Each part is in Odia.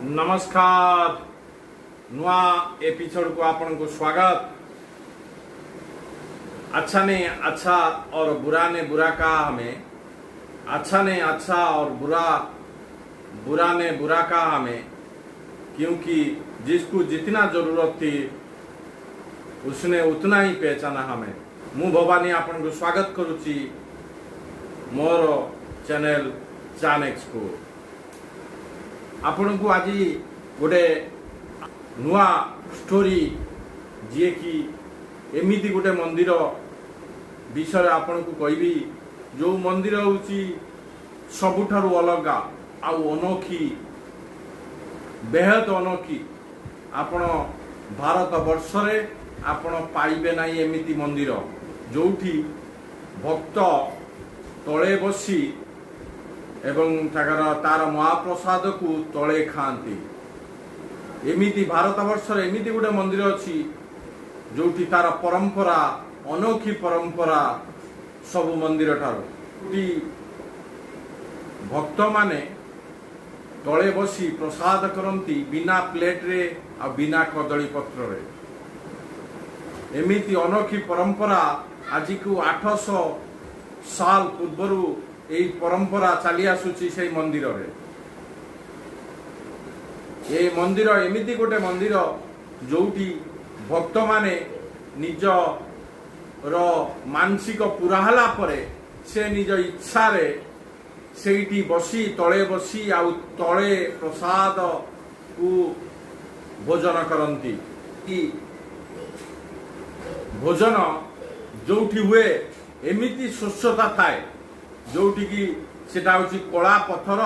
ନମସ୍କାର, ନୂଆ ଏପିସୋଡକୁ ଆପଣଙ୍କୁ ସ୍ୱାଗତ। अच्छा ने अच्छा और बुरा ने बुरा कहा हमें। अच्छा ने अच्छा और बुरा बुरा ने बुरा कहा हमें, क्योंकि जिसको जितना जरूरत थी, उसने उतना ही पहचाना हमें। ମୁଁ ଭବାନୀ ଆପଣଙ୍କୁ ସ୍ୱାଗତ କରୁଛି ମୋର ଚ୍ୟାନେଲ ଚାନେକ୍ସକୁ। ଆପଣଙ୍କୁ ଆଜି ଗୋଟେ ନୂଆ ଷ୍ଟୋରି, ଯିଏକି ଏମିତି ଗୋଟେ ମନ୍ଦିର ବିଷୟରେ ଆପଣଙ୍କୁ କହିବି, ଯେଉଁ ମନ୍ଦିର ହେଉଛି ସବୁଠାରୁ ଅଲଗା ଆଉ ଅନୋଖି, ବେହଦ ଅନୋଖି। ଆପଣ ଭାରତ ବର୍ଷରେ ଆପଣ ପାଇବେ ନାହିଁ ଏମିତି ମନ୍ଦିର, ଯେଉଁଠି ଭକ୍ତ ତଳେ ବସି ଏବଂ ତାଙ୍କର ତାର ମହାପ୍ରସାଦକୁ ତଳେ ଖାଆନ୍ତି। ଏମିତି ଭାରତ ବର୍ଷରେ ଏମିତି ଗୋଟେ ମନ୍ଦିର ଅଛି, ଯୋଉଠି ତାର ପରମ୍ପରା ଅନୋଖି ପରମ୍ପରା ସବୁ ମନ୍ଦିର ଠାରୁ, ଯୋଉଠି ଭକ୍ତମାନେ ତଳେ ବସି ପ୍ରସାଦ କରନ୍ତି ବିନା ପ୍ଲେଟରେ ଆଉ ବିନା କଦଳୀ ପତ୍ରରେ। ଏମିତି ଅନୋଖି ପରମ୍ପରା ଆଜିକୁ 800 ସାଲ ପୂର୍ବରୁ ଏଇ ପରମ୍ପରା ଚାଲି ଆସୁଛି ସେଇ ମନ୍ଦିରରେ। ଏ ମନ୍ଦିର ଏମିତି ଗୋଟେ ମନ୍ଦିର, ଯୋଉଠି ଭକ୍ତମାନେ ନିଜର ମାନସିକ ପୁରା ହେଲା ପରେ ସେ ନିଜ ଇଚ୍ଛାରେ ସେଇଠି ବସି, ତଳେ ବସି ଆଉ ତଳେ ପ୍ରସାଦକୁ ଭୋଜନ କରନ୍ତି। କି ଭୋଜନ ଯୋଉଠି ହୁଏ, ଏମିତି ସ୍ୱଚ୍ଛତା ଥାଏ, ଯୋଉଠିକି ସେଟା ହଉଛି କଳା ପଥର।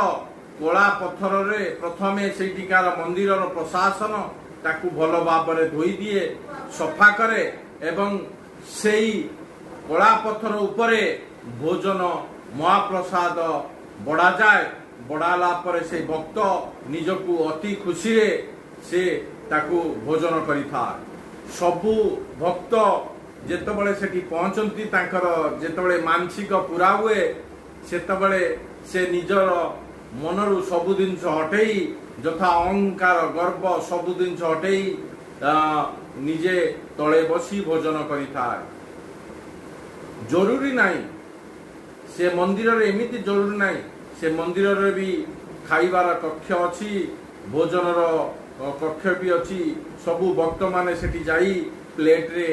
କଳା ପଥରରେ ପ୍ରଥମେ ସେଇଠିକାର ମନ୍ଦିରର ପ୍ରଶାସନ ତାକୁ ଭଲ ଭାବରେ ଧୋଇ ଦିଏ, ସଫା କରେ ଏବଂ ସେଇ କଳା ପଥର ଉପରେ ଭୋଜନ ମହାପ୍ରସାଦ ବଢ଼ାଯାଏ। ବଢ଼ାଲା ପରେ ସେଇ ଭକ୍ତ ନିଜକୁ ଅତି ଖୁସିରେ ସେ ତାକୁ ଭୋଜନ କରିଥାଏ। ସବୁ ଭକ୍ତ ଯେତେବେଳେ ସେଠି ପହଞ୍ଚନ୍ତି, ତାଙ୍କର ଯେତେବେଳେ ମାନସିକ ପୁରା ହୁଏ, ସେତେବେଳେ ସେ ନିଜର ମନରୁ ସବୁ ଜିନିଷ ହଟେଇ, ଯଥା ଅହଙ୍କାର, ଗର୍ବ ସବୁ ଜିନିଷ ହଟେଇ ନିଜେ ତଳେ ବସି ଭୋଜନ କରିଥାଏ। ଜରୁରୀ ନାହିଁ ସେ ମନ୍ଦିରରେ, ଏମିତି ଜରୁରୀ ନାହିଁ। ସେ ମନ୍ଦିରରେ ବି ଖାଇବାର କକ୍ଷ ଅଛି, ଭୋଜନର କକ୍ଷ ବି ଅଛି। ସବୁ ଭକ୍ତମାନେ ସେଠି ଯାଇ ପ୍ଲେଟରେ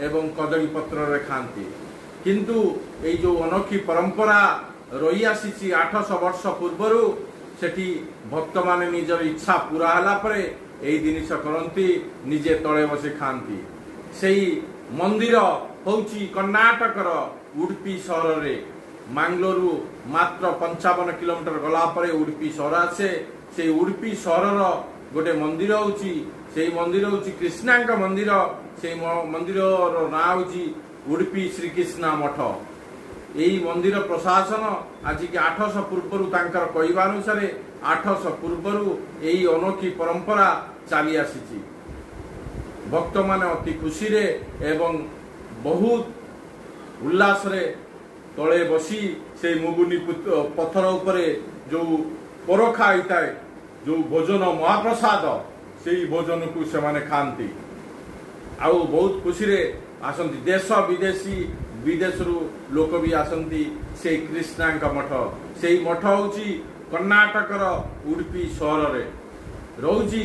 ଏବଂ କଦଳୀ ପତ୍ରରେ ଖାଆନ୍ତି। କିନ୍ତୁ ଏଇ ଯୋଉ ଅନୋଖି ପରମ୍ପରା ରହି ଆସିଛି 800 ବର୍ଷ ପୂର୍ବରୁ, ସେଠି ଭକ୍ତମାନେ ନିଜର ଇଚ୍ଛା ପୁରା ହେଲା ପରେ ଏଇ ଜିନିଷ କରନ୍ତି, ନିଜେ ତଳେ ବସି ଖାଆନ୍ତି। ସେଇ ମନ୍ଦିର ହଉଛି କର୍ଣ୍ଣାଟକର ଉଡୁପି ସହରରେ। ମାଙ୍ଗଲୋରରୁ ମାତ୍ର 55 କିଲୋମିଟର ଗଲା ପରେ ଉଡୁପି ସହର ଆସେ। ସେଇ ଉଡୁପି ସହରର ଗୋଟେ ମନ୍ଦିର ହଉଛି, ସେଇ ମନ୍ଦିର ହଉଛି କୃଷ୍ଣାଙ୍କ ମନ୍ଦିର। ସେଇ ମନ୍ଦିରର ନାଁ ହଉଛି ଉଡୁପି ଶ୍ରୀକୃଷ୍ଣ ମଠ। ଏଇ ମନ୍ଦିର ପ୍ରଶାସନ ଆଜିକି 800 ପୂର୍ବରୁ, ତାଙ୍କର କହିବା ଅନୁସାରେ 800 ପୂର୍ବରୁ ଏଇ ଅନୋଖି ପରମ୍ପରା ଚାଲି ଆସିଛି। ଭକ୍ତମାନେ ଅତି ଖୁସିରେ ଏବଂ ବହୁତ ଉଲ୍ଲାସରେ ତଳେ ବସି ସେଇ ମୁଗୁନି ପଥର ଉପରେ ଯୋଉ ପରଖା ହେଇଥାଏ, ଯୋଉ ଭୋଜନ ମହାପ୍ରସାଦ, ସେଇ ଭୋଜନକୁ ସେମାନେ ଖାଆନ୍ତି ଆଉ ବହୁତ ଖୁସିରେ ଆସନ୍ତି। ଦେଶ ବିଦେଶରୁ ଲୋକ ବି ଆସନ୍ତି ସେଇ କୃଷ୍ଣାଙ୍କ ମଠ। ସେଇ ମଠ ହଉଛି କର୍ଣ୍ଣାଟକର ଉଡୁପି ସହରରେ ରହୁଛି।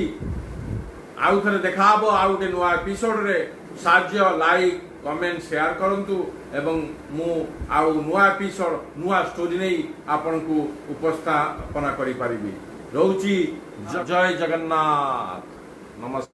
ଆଉ ଥରେ ଦେଖାହବ ଆଉ ଗୋଟେ ନୂଆ ଏପିସୋଡରେ। ସାହାଯ୍ୟ, ଲାଇକ୍, କମେଣ୍ଟ, ସେୟାର କରନ୍ତୁ ଏବଂ ମୁଁ ଆଉ ନୂଆ ଏପିସୋଡ, ନୂଆ ଷ୍ଟୋରି ନେଇ ଆପଣଙ୍କୁ ଉପସ୍ଥାପନା କରିପାରିବି। ରହୁଛି, ଜୟ ଜଗନ୍ନାଥ, ନମସ୍କାର।